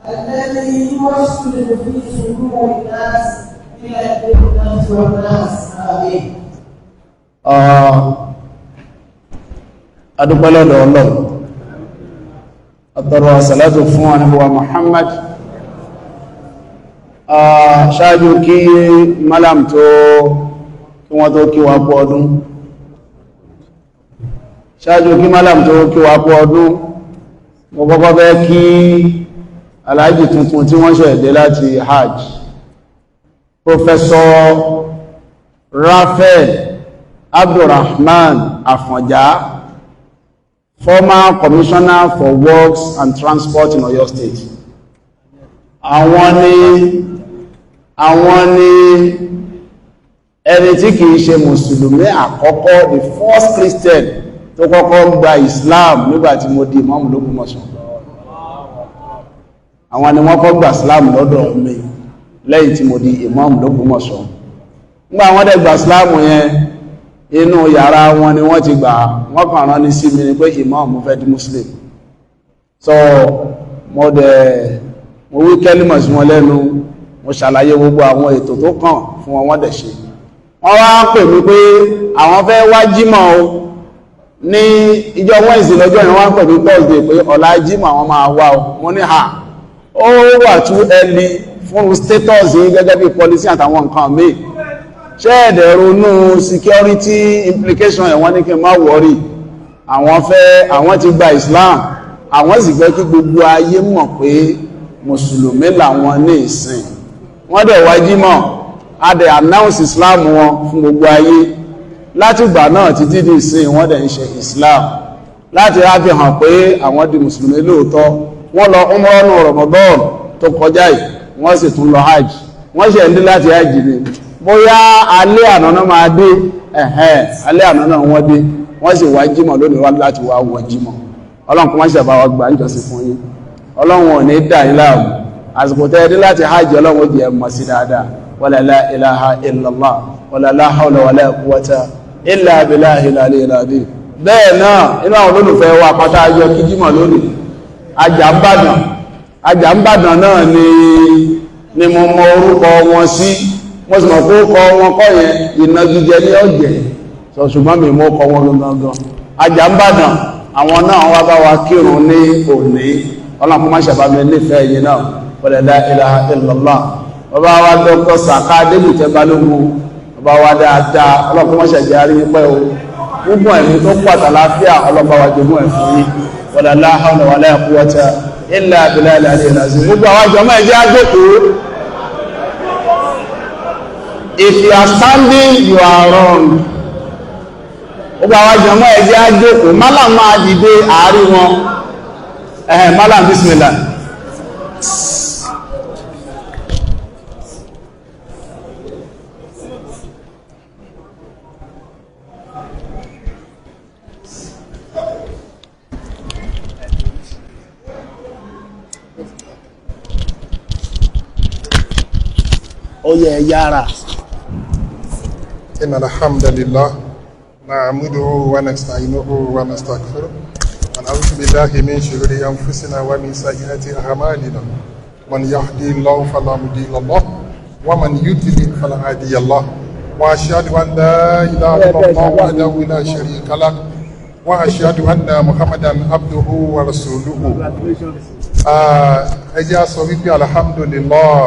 الذي يوسوس في صدور الناس من الجنة والناس. آمين. Adúpẹ́ lọ́dọ̀ Ọlọ́run, àtọrọ àsàlátù fún ànábì wa Muhammad. Ṣáájú kí malam tó kí wọ́n tó kí wa kú ọdún, ṣáájú kí malam tó kí wa kú ọdún, mo kọ́kọ́ fẹ́ kí aláàjì tuntun tí wọ́n ṣẹ̀ dé láti hajj, Professor Raphael Abdulrahman Àfọ̀njá, former commissioner for works and transport in Oyo State. Àwọn ni ẹni tí kìí ṣe mùsùlùmí àkọ́kọ́, the first Christian tó kọ́kọ́ gba Islam nígbàtí mo di Imam l'Ógbómọ̀ṣọ́. Àwọn ni wọ́n kọ́ gba Islam lọ́dọ̀ mi lẹ́yìn tí mo di Imam l'Ógbómọ̀ṣọ́. Nígbà wọ́n dẹ̀ gba Islam yẹn, inú yàrá wọn ni wọ́n ti gbà. Wọ́n kàn rán ní sí mi ni pé, "Imam, mo fẹ́ di Muslim." So mo dẹ̀ mo wí kẹ́límọ̀ sí wọn lẹ́nu, mo ṣàlàyé gbogbo àwọn ètò tó kàn fún wọn, wọ́n dẹ̀ ṣe. Wọ́n wá pè mí pé àwọn fẹ́ wá jímọ̀ o ní ìjọ Wednesday. Lọ́jọ́ yẹn, wọ́n pè mí Thursday pé ọ̀la jímọ̀ àwọn máa wá o. Mo ní ha, ó wà too early fún status yìí gẹ́gẹ́ bí policy àtàwọn nǹkan míì. Ṣé ẹ dẹ̀ ronú security implication ẹ̀? Wọ́n ní kí n má worry, àwọn fẹ́, àwọn ti gba Islam, àwọn sì fẹ́ kí gbogbo ayé mọ̀ pé mùsùlùmí làwọn ní ìsìn. Wọ́n dẹ̀ wá jímọ̀, a dẹ̀ announce Islam wọn fún gbogbo ayé. Látìgbà náà títí di ìsìn, wọ́n dẹ̀ ń ṣe Islam láti á fi hàn pé àwọn di mùsùlùmí lóòótọ́. Wọ́n lọ umrah nù Ramadan tó kọjá yìí, wọ́n sì tún lọ hajj. Wọ́n ṣe ń dé láti hajj ni, bóyá alẹ́ àná náà máa dé. Ẹ̀hẹ́n, alẹ́ àná náà wọ́n dé, wọ́n sì wá jímọ̀ lónìí, wá láti wá wọ jímọ̀. Ọlọ́run kó má ṣe bá wa gbà ń jọ́sìn fún yín. Ọlọ́run ò ní dà yín láàmú. Àsìkò tẹ́ ẹ dé láti hajj, Ọlọ́run ó jẹ́ ẹ mọ̀ sí dáadáa. Wala la ilaha illallah, wala la hawla wala quwwata illa billahi al-aliyyil azim. Bẹ́ẹ̀ náà, inú àwọn olólùfẹ́ wa pátá ayọ kí jímọ̀ lónìí, Ajàmbàdàn, Ajàmbàdàn náà ni mo mọ orúkọ wọn sí. Mo sì mọ̀ pé ó kọ wọn kọ́ yẹn, ìnagijẹ ní ọ̀jẹ̀ sọ, ṣùgbọ́n mi mọ́ kọ wọn gangan. Ajàmbàdàn, àwọn náà wá bá wa kírun ní òní. Ọlọ́run kó má ṣàbá mi nífẹ̀ẹ́ yìí náà. Wala la ilaha illallah. Bàbá wa Dr. Saka Adébùtẹ́ Balógun, bàbá wa dáadáa, ọlọ́run kó má ṣàjẹ́ àrí pẹ́ o. Gbogbo ẹ̀mí tó pọ̀ àtàláfíà, ọlọ́run bá wa jogún ẹ̀ fún yín. Wala la hawla wala quwwata illa billahi al-aliyyil azim. Gbogbo àwọn jọmọ́, ẹ jẹ́ á jókòó. If you are standing, you are wrong. Gbogbo àwọn jọmọ́, ẹ jẹ́ á jókòó. Málà máa dìde àárín wọn. Ẹ̀hẹ̀, málà, bismillah. Ó yẹ yára. إن الحمد لله نعمده ونستعينه ونستغفره ونعوذ بالله من شرور أنفسنا ومن سيئات أعمالنا. من يهدي الله فلا مضل له ومن يضلل فلا هادي له. وأشهد أن لا إله إلا الله وحده لا شريك له وأشهد أن محمدا عبده ورسوله. Ẹ jẹ́ á sọ wípé alhamdulillah.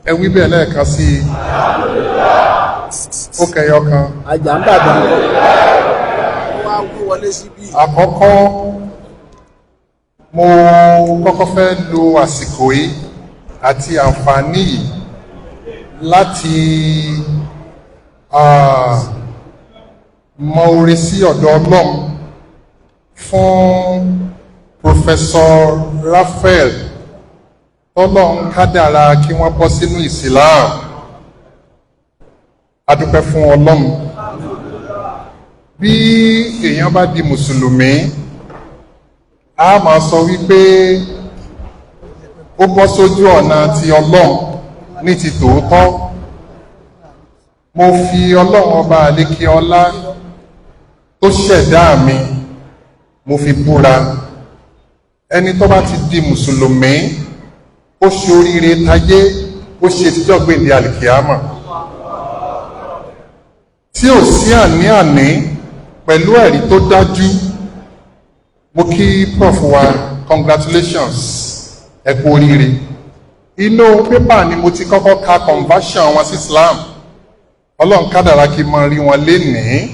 Ẹ wí bẹ́ẹ̀ lẹ́ẹ̀kan sí i. Ó kẹyọ kan. Ajàmbàdàn wá wọlé síbí. Àkọ́kọ́, mo kọ́kọ́ fẹ́ lo àsìkò yìí àti àǹfààní yìí láti mọ oore sí ọ̀dọ̀ Ọlọ́run fún Professor Raphael tọ́lọ́run kádàrá kí wọ́n bọ́ sínú Islam. A dúpẹ́ fún Ọlọ́run. Bí èèyàn bá di mùsùlùmí, a máa sọ wípé ó bọ́ sójú ọ̀nà ti Ọlọ́run ní ti tòótọ́. Mo fi Ọlọ́run ọba àlékè ọlá tó ṣẹ̀dá mi, mo fi búra. Ẹni tó bá ti di mùsùlùmí, ó ṣe oríire tayé, ó ṣe tíjọ́ gbèǹde àlìkìámà tí ò sí àní-àní pẹ̀lú ẹ̀rí tó dájú. Mo kí prof wa, congratulations, ẹ kú oríire. Inú pépà ni mo ti kọ́kọ́ ka conversion wọn sí Islam. Ọlọ́run kádàrá kí n mọ rí wọn lénìí.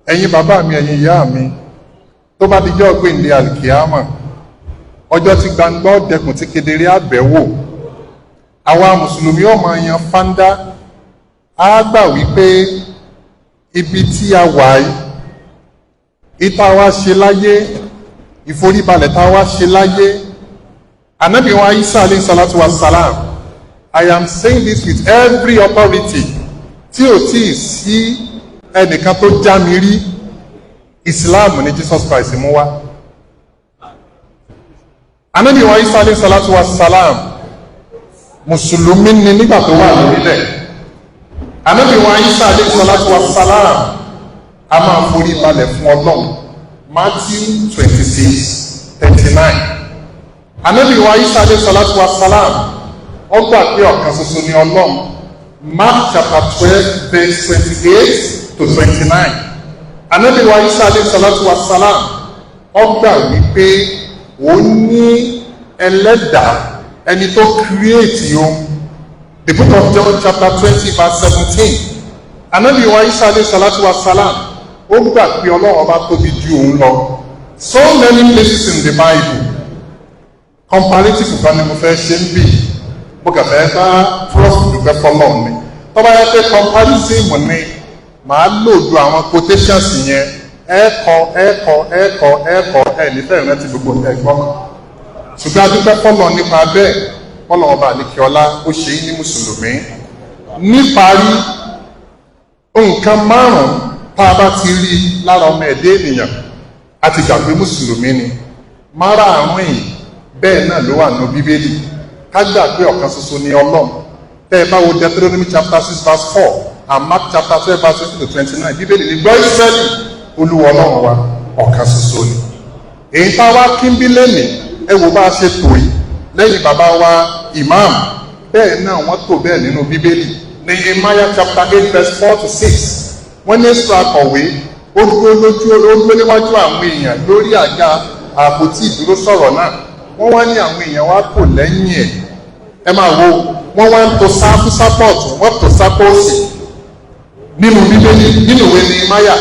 Ẹ̀yin bàbá mi, ẹ̀yin ìyá mi, tó bá dijọ́ gbèǹde àlìkìámà, ọjọ́ tí gbangba ọ̀dẹkùn tí kedere àbẹ̀wò, àwa mùsùlùmí ó máa yan fáńdá. Á gbà wípé ibi tí a wà yìí, ìta wa ṣe láyé, ìforíbalẹ̀ tá a wá ṣe láyé, Ànábì wa Isa alayhi salatu wa salam, I am saying this with every authority tí ò tí ì sí ẹnìkan tó já mi rí, Islam ní Jesus Christ mú wá. Ànábì wa Isa alayhi salatu wa salam, mùsùlùmí ni nígbà tó wà lórílẹ̀. Ànábì wa Isa alayhi salatu wa salam a máa forí balẹ̀ fún Ọlọ́run, Matthew 26:39. Ànábì wa Isa alayhi salatu wa salam, ó gbà pé ọ̀kan ṣoṣo ni Ọlọ́run, Mark chapter 12 verse 28 to 29. Ànábì wa Isa alayhi salatu wa salam, ó gbà wípé ó ní ẹlẹ́dàá, ẹni tó create o, the Book of John chapter 20 verse 17. Ànábì wa Isa alayhi salatu wa salam, ó gbà pé Ọlọ́run Ọba tóbi ju òun lọ. So many places in the Bible. Comparative kan ni mo fẹ́ ṣe ń bì. Mo kàn fẹ́ bá prof dúpẹ́ fọlọ́run ni. Tó bá yẹ pé comparison ni, màá lò ju àwọn quotations yẹn. Ẹ kọ, ẹ kọ, ẹ kọ, ẹ kọ, ẹ nífẹ̀ẹ́ rántí gbogbo ẹ̀gbọ́n, ṣùgbọ́n a dúpẹ́ fọlọ́run nípa bẹ́ẹ̀. Fọlọ́run Ọba àlekíọ́lá ó ṣe é ní mùsùlùmí. Níparí, nǹkan márùn-ún tá a bá ti rí lára ọmọ ẹ̀dẹ́ ènìyàn, a ti gbà pé mùsùlùmí ni. Márààrún yìí, bẹ́ẹ̀ náà ló wà nínú Bíbélì. Ká gbà pé ọ̀kan ṣoṣo ni Ọlọ́run. Tẹ́ ẹ bá wo Deuteronomy chapter 6 verse 4 and Mark chapter 12 verse 20 to 29, Bíbélì ní, "Gbọ́ Ísírẹ́lì, Olúwa Ọlọ́run wa, ọ̀kan ṣoṣo ni." Èyí tá a wá kí ń bí lẹ́nìí, ẹ wo bá a ṣe tò yìí lẹ́yìn bàbá wa imam, bẹ́ẹ̀ náà wọ́n tò bẹ́ẹ̀ nínú Bíbélì. Nehemiah chapter 8 verse 4 to 6, wọ́n ní Ẹ́sírà akọ̀wé, ó dúró lójú, ó dúró níwájú àwọn èèyàn lórí àga àpótí ìdúró sọ̀rọ̀ náà. Wọ́n wá ní àwọn èèyàn wá kò lẹ́yìn ẹ̀. Ẹ máa wo, wọ́n wá ń to sáfù sápọ̀ ọ̀tún, wọ́n tò sápọ̀ òsì nínú Bíbélì, nínú ìwé Nehemiah.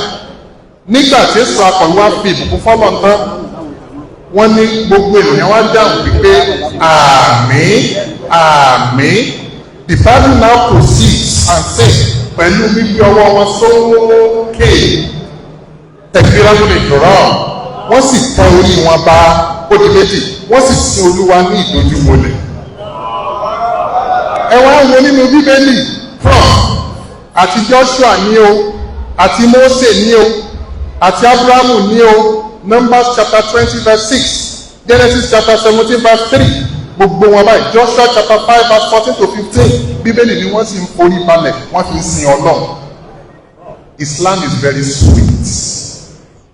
Nígbà tí Ẹ́sírà akọ̀wé wá fi ìbùkún fọ́lọ́run tán, wọ́n ní gbogbo ènìyàn wá dáhùn wípé, "Àmín, àmín." The Bible now proceeds and say, pẹ̀lú gbígbé ọwọ́ wọn sókè, takbiratul ihram, wọ́n sì tẹ orí wọn bá, ó di méjì, wọ́n sì sin Olúwa ní ìdojúbolẹ̀. Ẹ wá wo nínú Bíbélì, prof, àti Joshua ní o, àti Mose ní o, àti Abrahamu ní o, Numbers chapter 20 verse 6, Genesis chapter 17 verse 3, gbogbo wọn báyìí, Joshua chapter 5 verse 14 to 15, Bíbélì ni wọ́n sì ń forí balẹ̀, wọ́n fi ń sin Ọlọ́run. Islam is very sweet.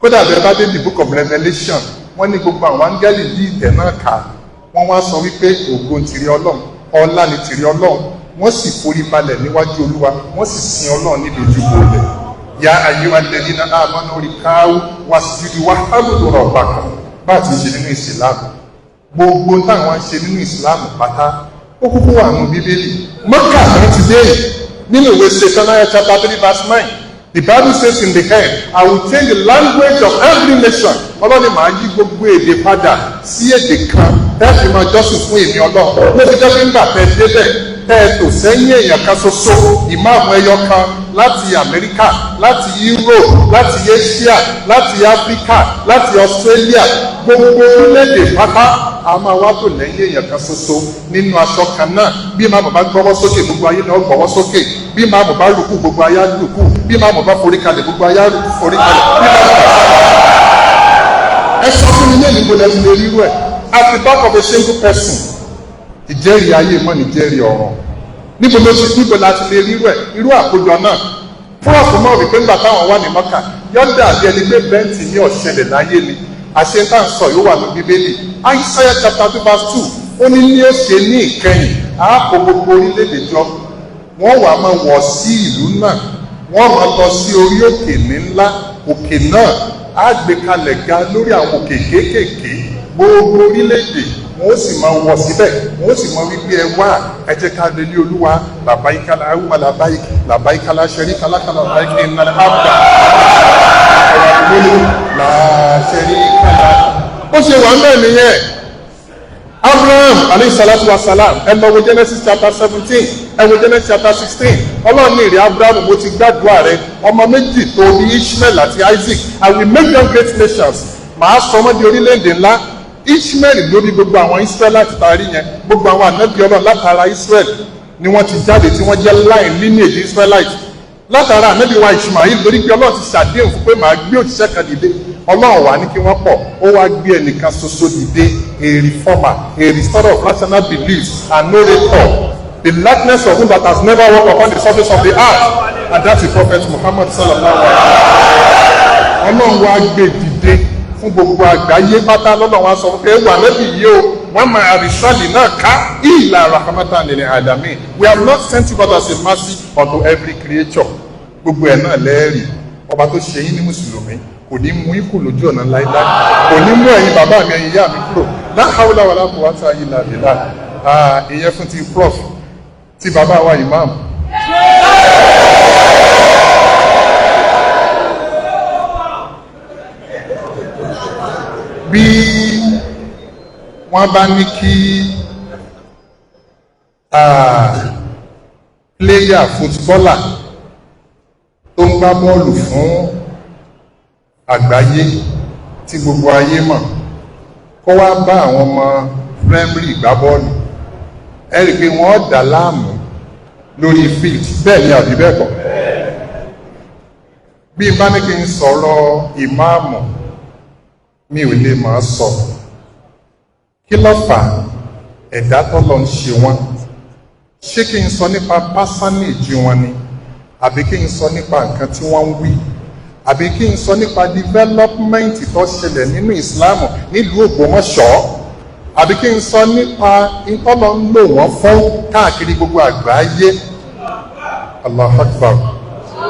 Kódà bẹ́ẹ̀ bá dé the Book of Revelation, wọ́n ní gbogbo àwọn áńgẹ́lì yí ìtẹ́ náà ká, wọ́n wá sọ wípé, "Ògo tìrẹ Ọlọ́run, ọlá ni tìrẹ Ọlọ́run." Wọ́n sì forí balẹ̀ níwájú Olúwa, wọ́n sì sin Ọlọ́run ní dojúbolẹ̀. Ya ayyuha alladhina amanu irka'u wasjudu wa'budu rabbakum. Bá a ti ṣe nínú Ìsìlámù, gbogbo táwọn ń ṣe nínú Ìsìlámù pátá, ó kúkú wà nínú Bíbélì. Mọ́kà náà ti dé. Nínú ìwé Zephaniah chapter 3 verse 9, the Bible says, "In the end, I will change the language of every nation." Ọlọ́ni màá yí gbogbo èdè padà sí èdè kan tẹ́ẹ̀fì máa jọ́sìn fún èmi Ọlọ́run. Ló fi jẹ́ pé ńgbà tẹ́ débẹ̀, tẹ́ ẹ tò sẹ́yìn èèyàn kan ṣoṣo, ìmáàmù ẹyọ kan, láti Amẹ́ríkà, láti Europe, láti Asia, láti Africa, láti Australia, gbogbo orílẹ̀-èdè pátá, a máa wá tò lẹ́yìn èèyàn kan ṣoṣo nínú aṣọ kan náà. Bí màmú bá gbọ́wọ́ sókè, gbogbo ayé náà gbọ́wọ́ sókè. Bí màmú bá rùkú, gbogbo ayé á rùkú. Bí màmú bá forí kalẹ̀, gbogbo ayé á forí kalẹ̀. Bí màmú bá, ẹ sọ fún mi lẹ́yìn, gbọ́dọ̀ ti lè rírú ẹ̀ at the back of a single person. Ìjẹ́rìí ayé mọ́ ní jẹ́rìí ọ̀run. Níbo ló ti, níbo la ti lè rírú ẹ̀, irú àkójọ náà? Prof mọ̀ wípé nígbà táwọn wà ní Mọ́kà, yọ́dà bí ẹni pé bẹ́ǹtì ní ọ̀ṣẹlẹ̀ láyé ni. Àṣẹ tá à ń sọ yóò wà ní Bíbélì. Isaiah chapter 2 verse 2, ó ní ní ó ṣe ní ìkẹyìn, á kó gbogbo orílẹ̀-èdè jọ, wọ́n wà máa wọ̀ sí ìlú náà, wọ́n máa lọ sí orí òkè ní ńlá. Òkè náà á gbé kalẹ̀ ga lórí àwọn òkè kéékèèké. Gbogbo orílẹ̀-èdè wọ́n ó sì máa wọ̀ síbẹ̀, wọ́n ó sì máa wí pé, "Ẹ wá, ẹ jẹ́ ká lè lé Olúwa. Làbáyíká làwùmá làbáyíká làbáyíká láṣẹrí kálákálá làbáyíká ìnàlẹ̀ àbùdá ọ̀rọ̀ láṣẹrí kálá." Ó ṣe wà ń bẹ̀ nìyẹn. Abraham alayhi salatu wa salam, ẹ lọ wo Genesis chapter 17, ẹ wo Genesis chapter 16. Ọlọ́run ní, "Ìrẹ́ Abraham, mo ti gbàdúrà rẹ. Ọmọ méjì tó ní, Ishmael àti Isaac, I will make them great nations. Màá sọ wọ́n di orílẹ̀-èdè ńlá." Ishmael ló bí gbogbo àwọn Israelite tá a rí yẹn. Gbogbo àwọn ànábì Ọlọ́run, látara Israel ni wọ́n ti jáde, tí wọ́n jẹ́ line lineage Israelite látara ànábì wa Ishmael, lórí pé Ọlọ́run ti ṣàdéhùn fún pé màá gbé òjíṣẹ́ kan dìde. Ọlọ́run wà ní kí wọ́n pọ̀, ó wá gbé ẹnìkan ṣoṣo dìde, a reformer, a restorer of rational beliefs and no raper, the likeness of whom that has never walked upon the surface of the earth, and that is Prophet Muhammad sallallahu alaihi wa sallam. Ọlọ́run wá gbé dìde fún gbogbo àgbáyé pátá. Lọ́nà wa sọ pé wà lẹ́bi yìí o, wọ́n máa àrísàlì náà ká ìlà rahmatan lil alamin. We have not sent you but as a mercy unto every creature. Gbogbo ẹ̀ náà lẹ́ẹ̀rì. Ọba tó ṣe yín ní mùsùlùmí kò ní mú ikú lójú ọ̀nà láíláí, kò ní mú ẹ̀yin bàbá mi, ẹ̀yin ìyá mi kúrò. La hawla wala quwwata illa billah. Ìyẹn fún ti prof, ti bàbá wa imam. Bí wọ́n bá ní kí player, footballer tó ń gbá bọ́ọ̀lù fún àgbáyé tí gbogbo ayé mọ̀, kó wá bá àwọn ọmọ primary gbá bọ́ọ̀lù, ẹ rí i pé wọ́n dà láàmú lórí field. Bẹ́ẹ̀ ni àbí bẹ́ẹ̀ kọ́? Bí n bá ní kí n sọ̀rọ̀ ìmáàmù, mi ò lè máa sọ. Kí ló fà á? Ẹ̀dá tọ́lọ́ ń ṣe wọ́n. Ṣé kí n sọ nípa personage wọn ni, àbí kí n sọ nípa nǹkan tí wọ́n ń wí, àbí kí n sọ nípa development tó ṣẹlẹ̀ nínú Islam nílùú Ògbómọ̀ṣọ́, àbí kí n sọ nípa ìtọ́lọ́ ń lò wọ́n fún káàkiri gbogbo àgbáyé? Allahu Akbar.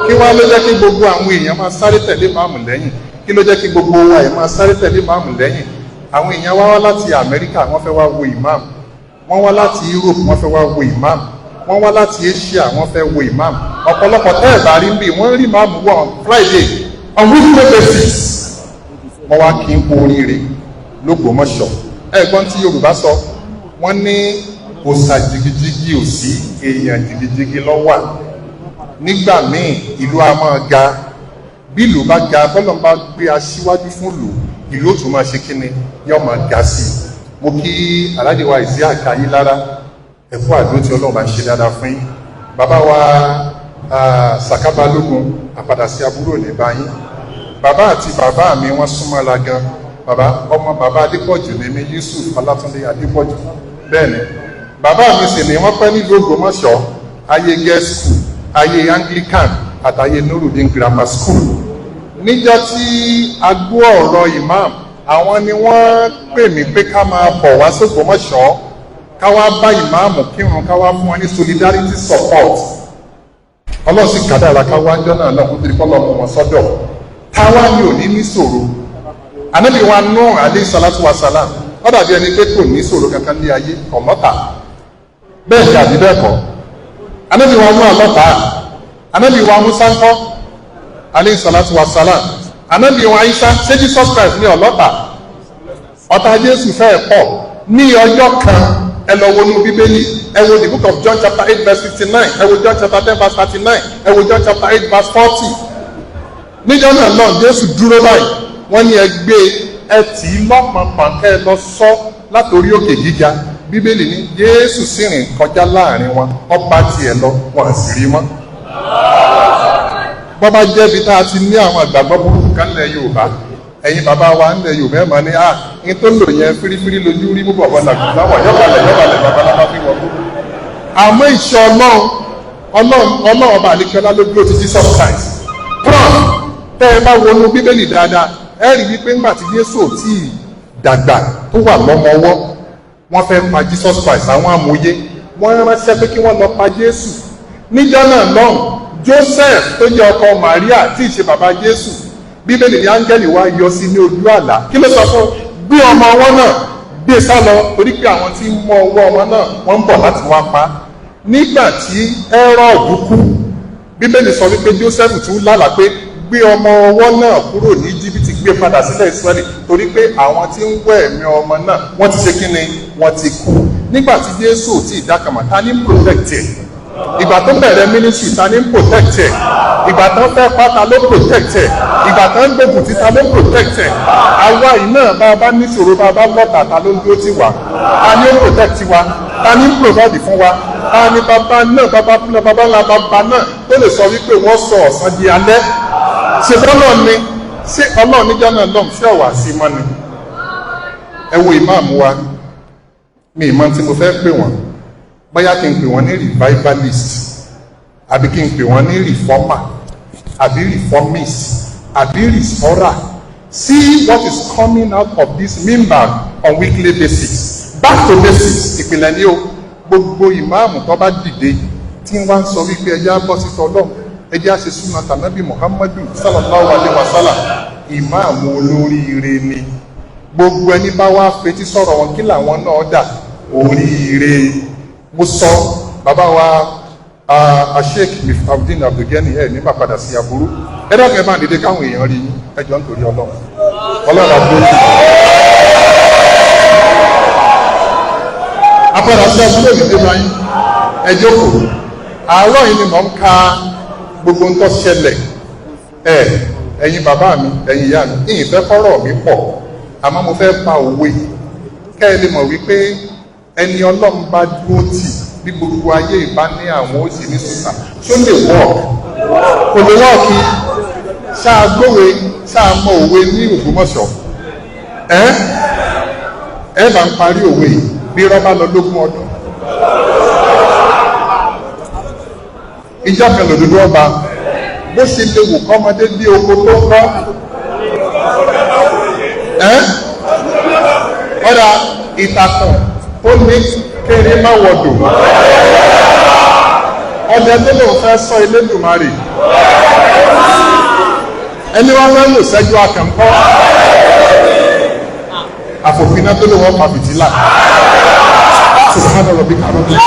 Kí wá ló jẹ́ kí gbogbo àwọn èèyàn máa sáré tẹ̀lé máàmù lẹ́yìn? Kí ló jẹ́ kí gbogbo wa ẹ̀ máa sáré tẹ̀lé máàmù lẹ́yìn? Àwọn èèyàn wá wá láti Amẹ́ríkà, wọ́n fẹ́ wá wo ìmáàmù. Wọ́n wá láti Europe, wọ́n fẹ́ wá wo ìmáàmù. Wọ́n wá láti Asia, wọ́n fẹ́ wo ìmáàmù. Ọ̀pọ̀lọpọ̀ tẹ́ ẹ̀ bá rí bí wọ́n rí ìmáàmù wọ̀ on Friday, on weekly basis. Wọ́n wá kí n kú oríire lÓgbómọ̀ṣọ́. Ẹ̀gbọ́n tí Yorùbá sọ, wọ́n ní òòṣà jigijigi ò sí, èèyàn jigijigi ló wà. Nígbà míì, ìlú a máa ga. Bí ìlú bá ga, bọ́lọ̀ bá gbé aṣíwájú fún ìlú, ìlú ó tún máa ṣe kíni, yóò máa ga sí i. Mo kí Alhaji wa Isiaq Ayílára, ẹ̀kú àdó tí Ọlọ́run bá ń ṣe dáadáa fún yín. Bàbá wa Sàká Balógun, àpadà sí aburú ò ní bá yín. Bàbá àti bàbá mi, wọ́n súnmọ́ra gan. Bàbá, ọmọ bàbá Adépọ̀jù ní mi, Yusuf Ọlátúndé Adépọ̀jù. Bẹ́ẹ̀ ni bàbá mi sì ní wọ́n pẹ́ nílùú Ògbómọ̀ṣọ́, ayé girls school, ayé Anglican àtàyè Nurudeen Grammar School. Níjọ́ tí a gbọ́ ọ̀rọ̀ imam, àwọn ni wọ́n pè mí pé ká máa bọ̀ wá sÓgbómọ̀ṣọ́, ká wá bá ìmáàmù kírun, ká wá fún wọn ní solidarity support. Ọlọ́run sì kádàrá ká wá jọ́ náà lọ́kùn tó di kọ́ lọ́mọ wọn sọ́dọ̀. Táwa ni ò ní ní ṣòro? Ànábì wa Nuh alayhi salatu wa salam, ó dàbí ẹni pé kò ní ṣòro kankan ní ayé, ọ̀lọ́ta. Bẹ́ẹ̀ ni àbí bẹ́ẹ̀ kọ́? Ànábì wa Nuh ọlọ́ta. Ànábì wa Musa ńkọ́, alayhi salatu wa salam? Ànábì wa Isa, ṣé Jesus Christ ní ọlọ́ta? Ọ̀tá Jésù fẹ́ pọ̀. Ní ọjọ́ kan, ẹ lọ wo inú Bíbélì, ẹ wo the book of John chapter 8 verse 59, ẹ wo John chapter 10 verse 39, ẹ wo John chapter 8 verse 40. Níjọ́ náà náà, Jésù dúró báyìí, wọ́n ní ẹ gbé ẹ tì í lọ́pọ̀npọ̀n, kẹ́ ẹ lọ sọ látòrí òkè gíga. Bíbélì ní Jésù sì rìn kọjá láàrin wọn, ọba tiẹ̀ lọ, wọn sì rí mọ́. Bọ́bá jẹ́bi tá a ti ní àwọn àgbàgbọ́ burúkú kan nílẹ̀ Yorùbá, ẹ̀yin bàbá wa nílẹ̀ Yorùbá, ẹ̀ máa ní à ní tó lò yẹn fírífírí lójú rí mú bọ̀bọ̀ làgùn láwọ̀ yọ̀balẹ̀ yọ̀balẹ̀ babalábá fi wọ̀ bú. Àmọ́ ìṣọ́ Ọlọ́run, Ọlọ́run, Ọlọ́run ọba àlekẹ́lá ló dúró ti Jesus Christ. Prof, tẹ́ ẹ bá wọnú Bíbélì dáadáa, Ẹ rí wípé ńgbà tí Jésù ò tí ì dàgbà tó wà lọ́mọ ọwọ́, wọ́n fẹ́ pa Jesus Christ. Àwọn amòye wọ́n ránṣẹ́ pé kí wọ́n lọ pa Jésù níjọ́ náà lọ́hùn. Joseph tó jẹ́ ọkọ Maria tí ì ṣe bàbá Jésù, Bíbélì ní áńgẹ́lì wá yọ sí ní ojú àlá. Kí ló sọ fún? Gbé ọmọ ọwọ́ náà, gbé sá lọ, torí pé àwọn tí ń mú ọwọ́ ọmọ náà, wọ́n ń bọ̀ láti wá pa. Nígbà tí Hẹ́rọ́ọ̀dù kú, Bíbélì sọ wípé Joseph tún lálàá pé gbé ọmọ ọwọ́ náà kúrò ní Íjíbítì, gbé padà sílẹ̀ Ísírẹ́lì, torí pé àwọn tí ń wẹ̀ ẹ̀mí ọmọ náà, wọ́n ti ṣe kí ni? Wọ́n ti kú. Nígbà tí Jésù ò tí ì dákàmà, ta ní protect ẹ̀? Ìgbà tó bẹ̀rẹ̀ ministry, ta ní protect ẹ̀? Ìgbà tó fẹ́ pátá ló protect ẹ̀? Ìgbà tó ń gbógun ti, ta ló protect ẹ̀? Àwa yìí náà, bá a bá níṣòro, bá a bá lọ́tà, ta ló ń dúró tì wá? Ta ní ó protect wa? Ta ní provide fún wa? Ta ní bàbá náà, bàbá náà, bàbá ńlá bàbá náà tó lè sọ wípé wọ́n sọ ọ̀sán di alẹ́? Ṣe bọ́lọ̀ ni? Ṣé Ọlọ́run níjọ́ náà lọ́hùn ṣé ọ̀wà sí mọ́ ni? Ẹ wo ìmáàmù wa. Mi ìmọ̀ tí mo fẹ́ pè wọ́n, bóyá kí n pè wọ́n ní revivalist, àbí kí n pè wọ́n ní reformer, àbí reformist, àbí restorer. See what is coming out of this mimbar on weekly basis. Back to basics, ìpìlẹ̀ ni o. Gbogbo ìmáàmù tó bá dìde tí wọ́n sọ wípé ẹjẹ́ á bọ́ sí tọ́lọ́run, ẹjẹ́ á ṣe súnà tànábì Muhammadu sallallahu alayhi wa sallam, ìmáàmù olóríire ni. Gbogbo ẹni bá wá fetí sọ̀rọ̀ wọn, kí làwọn náà dà? Oríire. Mo sọ bàbá wa Sheikh Miftaudeen Abdulgani, ẹ ní bàpadà sí aburú. Ẹ dákẹ́, máa dìde káwọn èèyàn rí yín. Ẹ jọ, nítorí Ọlọ́run, Ọlọ́run àbúrò apádà sí aburú òní dé báyìí. Ẹ jókòó. Àárọ̀ yìí ni mò ń ka gbogbo ń tó ṣẹlẹ̀. Ẹ ẹ̀yin bàbá mi, ẹ̀yin ìyá mi, ìyìn fẹ́ kọ́rọ̀ mi pọ̀, àmọ́ mo fẹ́ pa òwe kẹ́ ẹ lè mọ̀ wípé ẹni Ọlọ́run bá dúró tì, bí gbogbo ayé ìbá ní àwọn ó sì ní sùtà, ṣó lè work? Kò lè work. Ṣáà gbówe, ṣáà mọ òwe ní Ògbómọ̀ṣọ́. Ẹ ẹ bá ń parí òwe yìí: bí rọ́bà lọ lógún ọdún, ìjọ kan lòdòdó ọba. Bó ṣe lè wù kọ́mọdé bí oko tó ń kọ́ ẹ́ ọ̀dà ìtàkùn tó ní kéré má wọ̀dò, ọdẹ tó lòun fẹ́ sọ Elédùmarè, ẹni wọn fẹ́ lò sẹ́jú akẹ́kọ̀ọ́ àfòpiná tó lòun pa fìtílà. Subhana rabbika rabbil.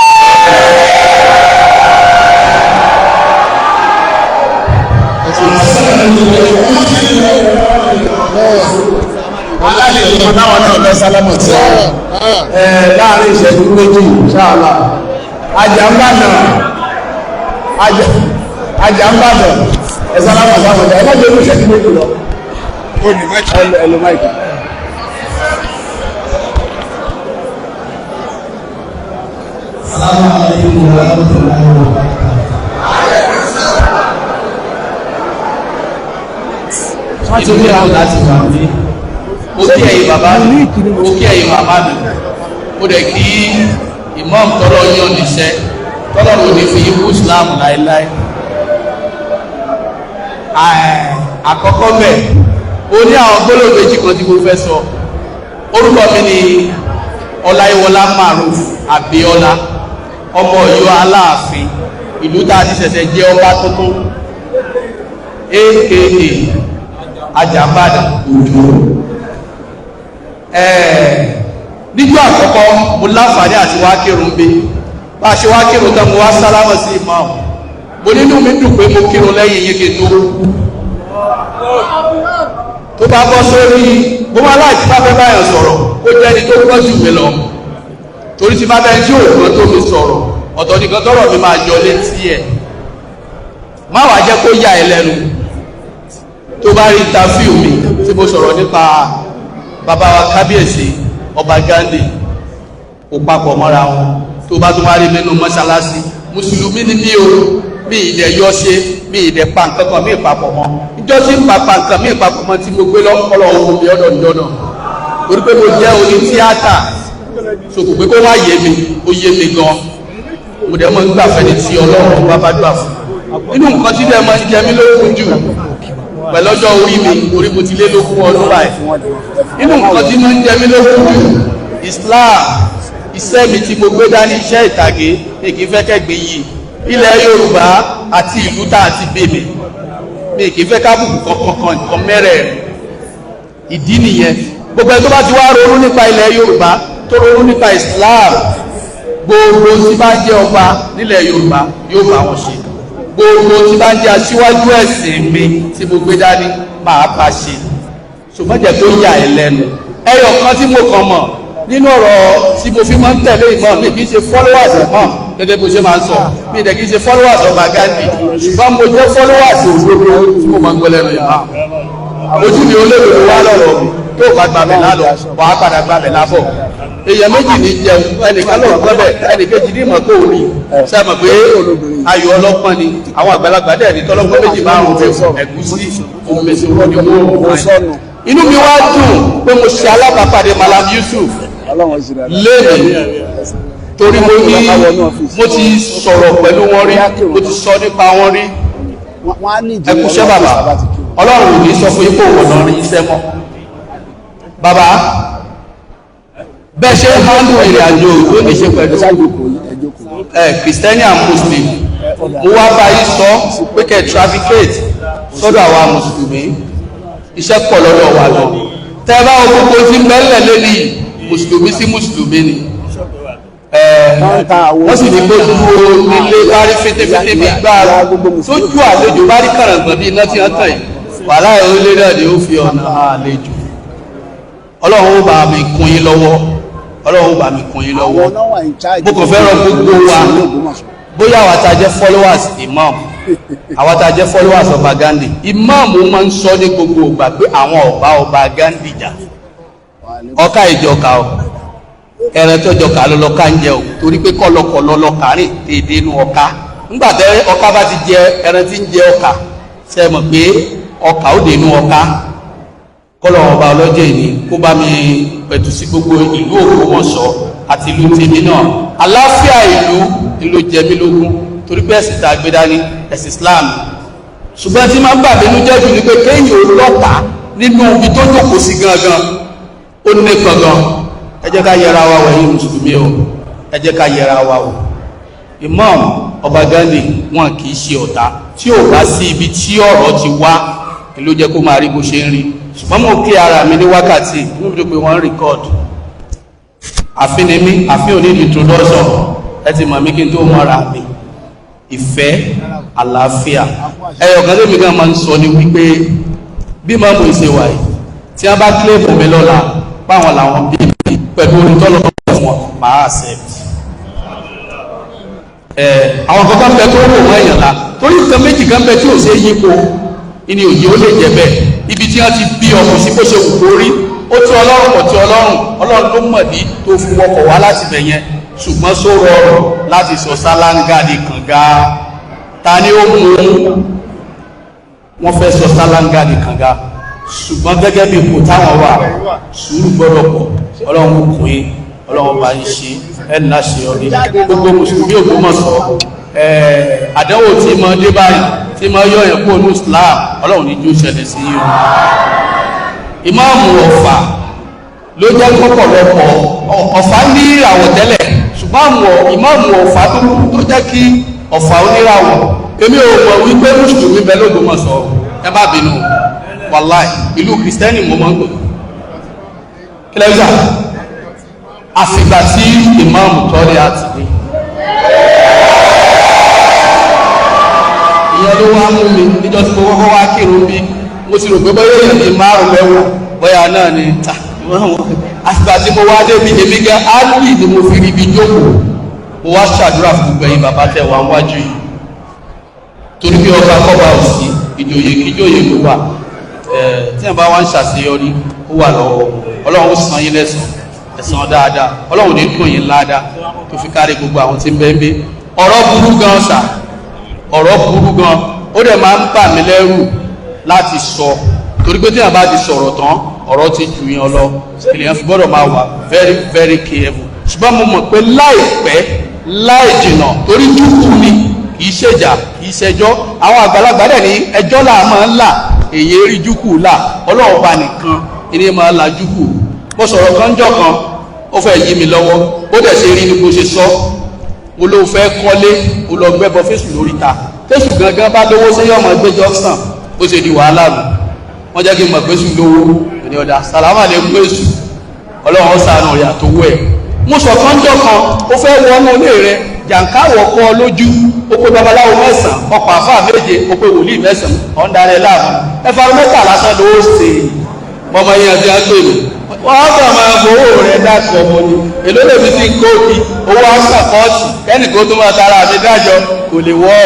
Aláàlè ìmọ̀ táwọn náà lọ sálámọ̀ tí ẹ láàrin ìṣẹ́jú méjì ṣáàlá. Ajàmbàdàn, Ajàmbàdàn, ẹ sálámọ̀ sáwọn ọjà. Ẹ má jẹ́ ìṣẹ́jú méjì lọ. Ẹlò máìkì. Assalamu alaikum warahmatullahi wabarakatuh. Wọ́n ti rí àwọn láti wà ní. Mo kí ẹ̀yin bàbá mi, mo kí ẹ̀yin màmá mi, mo dẹ̀ kí imam tọ́lọ́ yàn níṣẹ́, tọ́lọ́ ló ní fi ikú Islam láéláé. Àkọ́kọ́ bẹ̀, ó ní àwọn gbólóhùn méjì kan tí mo fẹ́ sọ. Orúkọ mi ni Ọláyíwọlá Maruf Abíọ́lá, ọmọ Ọ̀yọ́ Aláàfin, ìlú tá a ti ṣẹ̀ṣẹ̀ jẹ́ ọba tuntun, aka Ajàmbàdàn Òjò. Níjọ́ àkọ́kọ́ mo láǹfààní àti wá kírun bí bá a ṣe wá kírun tán, mo wá sálámọ̀ sí imam. Mo nínú mi dùn pé mo kírun lẹ́yìn yín kí n tó kú. Tó bá bọ́ sórí mo máa láì tí bá fẹ́ báyọ̀ sọ̀rọ̀, kó jẹ́ ẹni tó gbọ́ jù mí lọ, torí tí bá bẹ́ẹ̀ tí ò gbọ́ tó mi sọ̀rọ̀, ọ̀tọ̀ nìkan tọ́rọ̀ mi máa yọ létí ẹ̀. Má wàá jẹ́ kó yà ẹ́ lẹ́nu tó bá rí interview mi tí mo sọ̀rọ̀ nípa bàbá wa kábíyèsí ọba Ghandi, kò papọ̀ mọ́ra wọn. Tó bá tún wá rí nínú mọ́ṣáláṣí, mùsùlùmí ni mí o, mi ìdẹ̀ yọ ṣe, mi ìdẹ̀ pa nǹkan kan mi ìpapọ̀ mọ́. Ìjọ tí ń pa pa nǹkan mi ìpapọ̀ mọ́ tí mo gbé lọ́pọ̀lọ́ ohun mi ọ̀dọ̀ ìjọ náà, torí pé mo jẹ́ oní tíátà, so kò pé kó wá yé mi, ó yé mi gan. Mo dẹ̀ mọ́ ń gbà fẹ́ni tí Ọlọ́run bá bá dùà fún. Nínú nǹkan tí dẹ̀ máa ń jẹ mí lógún jù Pẹ̀lú ọjọ́ orí mi, orí mo ti lé lógún ọdún báyìí, nínú nǹkan tí máa ń jẹ mí lógún jù, Islam, iṣẹ́ mi tí mo gbé dání, iṣẹ́ ìtàgé, mi kì í fẹ́ kẹ́gbẹ́ yìí ilẹ̀ Yorùbá àti ìlú tá a ti bí mi, mi kì í fẹ́ kábùkù kankan nǹkan mẹ́rẹ̀ẹ̀rin. Ìdí nìyẹn. Gbogbo ẹni tó bá ti wá ronú nípa ilẹ̀ Yorùbá, tó ronú nípa Islam, gbogbo tí bá jẹ́ ọba nílẹ̀ Yorùbá yóò bá wọn ṣe. Gbogbo tí bá jẹ́ aṣíwájú ẹ̀sìn mi tí mo gbé dání, máa bá ṣe. Ṣùgbọ́n jẹ́ tó yà ẹ́ lẹ́nu, ẹyọ kan tí mo kàn mọ̀ nínú ọ̀rọ̀ tí mo fi máa ń tẹ̀lé ìmọ̀ mi, kì í ṣe followers ìmọ̀ gẹ́gẹ́ bó ṣe máa ń sọ, mi dẹ̀ kì í ṣe followers ọba Gandhi, ṣùgbọ́n mo jẹ́ followers òdodo tí mo máa ń gbọ́ lẹ́nu ìmọ̀. Ojú mi olódodo wá lọ́rọ̀ mi, tó bá gbàbẹ̀ lálọ́, wàá padà gbàbẹ̀ lábọ̀. Èèyàn méjì ní jẹun, ẹnìkan ló ń gbọ́bẹ̀, ẹnìkejì ní ìmọ̀ kó o ní sẹ́mọ̀ pé ayò ọlọ́pọ́n ni. Àwọn àgbàlagbà dẹ̀ ní tọ́lọ́pọ́n méjì márùn-ún ẹ̀gúsí omi ni wọ́n. Inú mi wá dùn pé mo ṣe alábàápàdé Malam Yusuf lẹ́nu, torí mo ní mo ti sọ̀rọ̀ pẹ̀lú wọn rí, mo ti sọ nípa wọn rí. Ẹ kúṣẹ́ bàbá, Ọlọ́run ò ní sọ fún yín kó wọ̀nà rí iṣẹ́ mọ́. Bàbá, bẹ́ẹ̀ ṣe ń handle ìrìn àjò tó ní ṣe pẹ̀lú Christian and Muslim, mo wá bá yín sọ pé kẹ́ trafficate sọ́dọ̀ àwa mùsùlùmí, iṣẹ́ pọ̀ lọ́dọ̀ wa lọ. Tẹ́ bá wo gbogbo tí ń bẹ́lẹ̀ lẹ́ni, mùsùlùmí sí mùsùlùmí ni wọ́n sì ní pé dúró nílé bá rí fétéfété bí gbáà tójú àlejò bá rí kàràǹgbọ̀n bí iná tí wọ́n tàn yìí, wàhálà ìrọ̀lẹ́ náà ni ó fi ọ̀nà àlejò. Ọlọ́run ó bá mi kún yín lọ́wọ́, Ọlọ́run ó bá mi kún yín lọ́wọ́. Mo kàn fẹ́ rọ gbogbo wa, bóyá àwa tá a jẹ́ followers imam, àwa tá a jẹ́ followers ọba Gandhi, imam máa ń sọ ní gbogbo ìgbà pé àwọn ọba Gandhi jà ọkà ìjọka o, ẹran tí ọjọ́ kà lọ́lọ́ka ń jẹ o, torí pé kọ́lọ́kọ́lọ́ lọ́ka rìn déédéé inú ọkà. Ńgbà tẹ ọkà bá ti jẹ ẹran tí ń jẹ ọkà, ṣe mọ̀ pé ọkà ó dé inú ọkà. Kọ́lọ̀ ọba ọlọ́jọ́ ìní kó bá mi pẹ̀tù sí gbogbo ìlú Ògbómọ̀ṣọ́ àti ìlú tèmi náà. Àláfíà ìlú ìlú jẹ mí lógún, torí pé ẹ̀sìn tá a gbé dání, ẹ̀sìn Islam. Ṣùgbọ́n tí máa ń bà mí nú jẹ́ jù ni pé kéèyàn ó lọ́ta nínú ibi tó jókòó sí gangan, ó ní gangan. Ẹ jẹ́ ká yẹra wa wò, ẹ̀yin mùsùlùmí o, ẹ jẹ́ ká yẹra wa wò. Imam ọba Gandhi, wọn kì í ṣe ọ̀tá. Tí ò bá sí ibi tí ọ̀rọ̀ ti wá ló jẹ́ kó máa rí bó ṣe ń rí. Ṣùgbọ́n mo kí ara mi ní wákàtí, inú mi dùn pé wọ́n ń record. Àfin ni mí, àfin ò ní introduction, ẹ ti mọ̀ mí kí n tó mọ́ra mi. Ìfẹ́, àlàáfíà, ẹyọ kan tẹ́mi gan máa ń sọ ni wípé bí màmú ìṣe wà yìí, tí wọ́n bá claim mi lọ́la báwọn làwọn bí mi pẹ̀lú orin tọ́lọ́ fún wọn, máa accept. Àwọn kankan bẹ tó wò wọ́n èèyàn la, torí nǹkan méjì kan bẹ tí ò ṣe é yípo ìní òye, ó lè jẹ bẹ́ẹ̀ ibi tí wọ́n ti bí ọkọ̀ sí, bó ṣe wù kó rí, ó tí Ọlọ́run kò tí Ọlọ́run, Ọlọ́run ló mọ̀ ní tó fi wọkọ̀ wá láti bẹ̀ yẹn. Ṣùgbọ́n só rọrùn láti sọ sálángà di kànga? Ta ni ó mú wọ́n fẹ́ sọ sálángà di kànga? Ṣùgbọ́n gẹ́gẹ́ bí ipò táwọn wà, sùúrù gbọ́dọ̀ pọ̀. Ọlọ́run kò yín, Ọlọ́run bá ń ṣe ẹ̀ ń láṣeyọrí. Gbogbo mùsùlùmí Ògbómọ̀ṣọ́, àdánwò tí mo dé báyìí tí mo yọ ẹ̀ kó ní Islam, Ọlọ́run ní jó ṣẹlẹ̀ sí yín o. Ìmáàmù Ọ̀fà ló jẹ́ pọ̀pọ̀lọpọ̀ Ọ̀fà ní ìràwọ̀ tẹ́lẹ̀, ṣùgbọ́n ìmáàmù Ọ̀fà tó jẹ́ kí Ọ̀fà oníràwọ̀. Èmi ò mọ̀ wípé mùsùlùmí bẹ l'Ógbómọ̀ṣọ́, ẹ má bínú, wàláì ìlú kìrìsìtẹ́nì mo máa ń gbò kílẹ̀sà, àfìgbà tí ìmáàmù tọ́lé àti dé. Ìyẹn ló wá mú mi níjọ́ tí mo kọ́kọ́ wá kírun bí, mo ti rò pé bóyá èèyàn bíi márùn mẹ́wàá bóyá náà ni. Àfìgbà tí mo wá débi, èmi gan áàlì ni mo fi rí ibi jókòó, mo wá ṣàdúrà fún gbogbo ẹ̀yin bàbá tẹ̀ wá wájú yìí, torí pé ọba kọ́ba ò sí, ìjòyè kíjòyè ló wà. Tí wọn bá wá ń ṣàṣeyọrí, ó wà lọ́wọ́ Ọlọ́run, ó san yín lẹ́san, ẹ̀san dáadáa. Ọlọ́run ní dùn yín ládàá tó fi kárí gbogbo àwọn tí ń bẹ ń bẹ. Ọ̀rọ̀ burú gan sà, ọ̀rọ̀ burú gan, ó dẹ̀ máa ń bà mí lẹ́rù láti sọ, torí pé tí wọn bá ti sọ̀rọ̀ tán, ọ̀rọ̀ ti jù yín lọ. Ènìyàn fi gbọ́dọ̀ máa wà very very careful. Ṣùgbọ́n mo mọ̀ pé láìpẹ́ láì jìnà, torí júkú ni, kì í ṣèjà, kì í ṣẹjọ́. Àwọn àgbàlagbà dẹ̀ ní ẹjọ́ là máa ń là. Èyí rí júkù là, Ọlọ́run bá nìkan ìní máa la júkù. Mo sọ̀rọ̀ kan jọ kan, ó fẹ́ yí mi lọ́wọ́, ó dẹ̀ ṣe rí ni mo ṣe sọ. Mo ló fẹ́ kọ́lé, mo lọ gbẹ́bọ fésù lórí ta. Fésù gangan bá lówó sí yọmọ gbé jọ́sàn, ó ṣe di wàhálà nù. Wọ́n jẹ́ kí n mọ̀ pé sùn lówó ní ọ̀dà sàlámà lè kú èṣù, Ọlọ́run ṣàánú rẹ̀ àtowó ẹ̀. Mo sọ kánjọ́ kan, ó fẹ́ wọnú ilé rẹ̀, jàǹkáwọ̀ kọ́ lójú, ó pé babaláwo 9, ọkọ̀ àfáà 7, ó pé wòlíì 9, ọ̀ǹdarẹ̀ láàmú. Ẹ̀fà mẹ́ta lásán ló ṣe mọ́mọ́ yẹn ti á pè mí. Wọ́n kàn máa fowó rẹ̀ dákọ̀ ọmọ ni. Èló lèmi ti ń kóòkì, owó àṣàkọ́ọ̀tì, kẹ́nìkan tó máa tara àmì dájọ́ kò lè wọ́.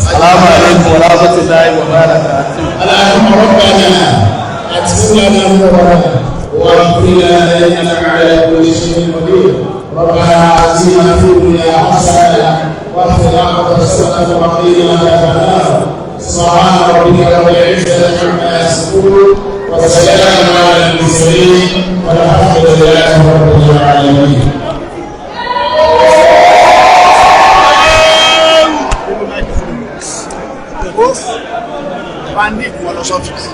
Salamu alaikum wa rahmatullahi wa barakatuh. اللهم ربنا أتم لنا نورنا واغفر لنا إنك على كل شيء قدير. ربنا آتنا في الدنيا حسنة وفي الآخرة حسنة وقنا عذاب النار. سبحان ربك رب العزة عما يصفون وسلام على المرسلين والحمد لله رب العالمين. Bandit wọn lọ sọ́fíìsì.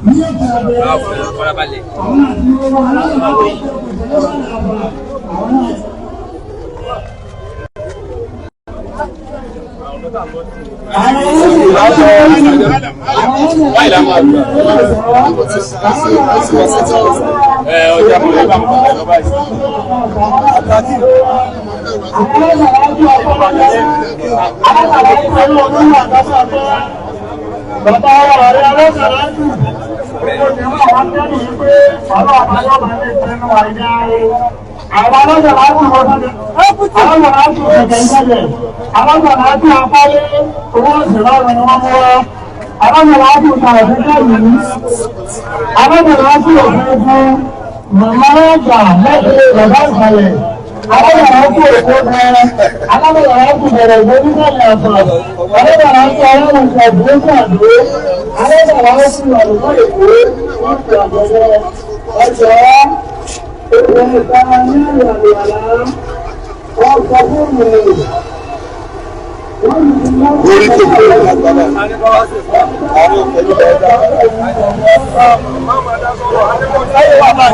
Ní ètò ọ̀bẹ̀rẹ̀, àwọn àti owó aláwọ̀ àwọn náà. Bàbá wa rẹ̀ alọ́sàrájú, ó ti wọ́n wá tẹ́lù wípé ọlọ́ọ̀bá yọ́ máa ní ìpinnu àìdá àwọn alọ́sàrájú wọ́n alọ́sàrájú kẹ̀kẹ́ ìjẹ́jẹ̀, alọ́sàrájú apálé owó òṣèrè ni wọ́n mú wá, alọ́sàrájú tààfíkà yìí, alọ́sàrájú òfurufú, màmá ọjà lẹ́kẹ̀ẹ́ bàbá ìsàlẹ̀, alọ́sàrájú èkó bẹ̀rẹ̀, alọ́sàrájú bẹ̀rẹ̀ ìgbónísàlẹ̀ ọ̀sán, alọ́sàrájú aláwùjọ ìgbónísàlẹ̀ àdó, alọ́sàrájú àlùkò èkó, wọ́n fi àjọyọ̀ ọjọ́ Orí tó kúrò lágbàlá. Àwọn pẹ̀lú bàbá.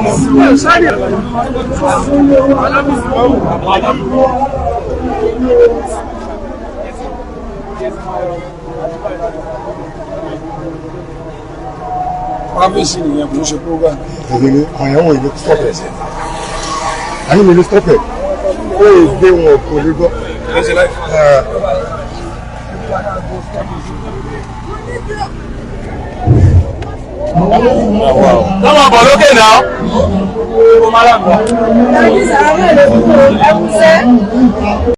Privacy nìyẹn, kò ń ṣe program. Òun ni àwọn ẹ̀wọ̀n ìlú stop ẹ̀. Àyìn mi ló stop ẹ̀. Ó lè gbé wọn kò lè gbọ́. Lọ́wọ́ bọ̀ lókè náà. Ẹkúṣẹ́.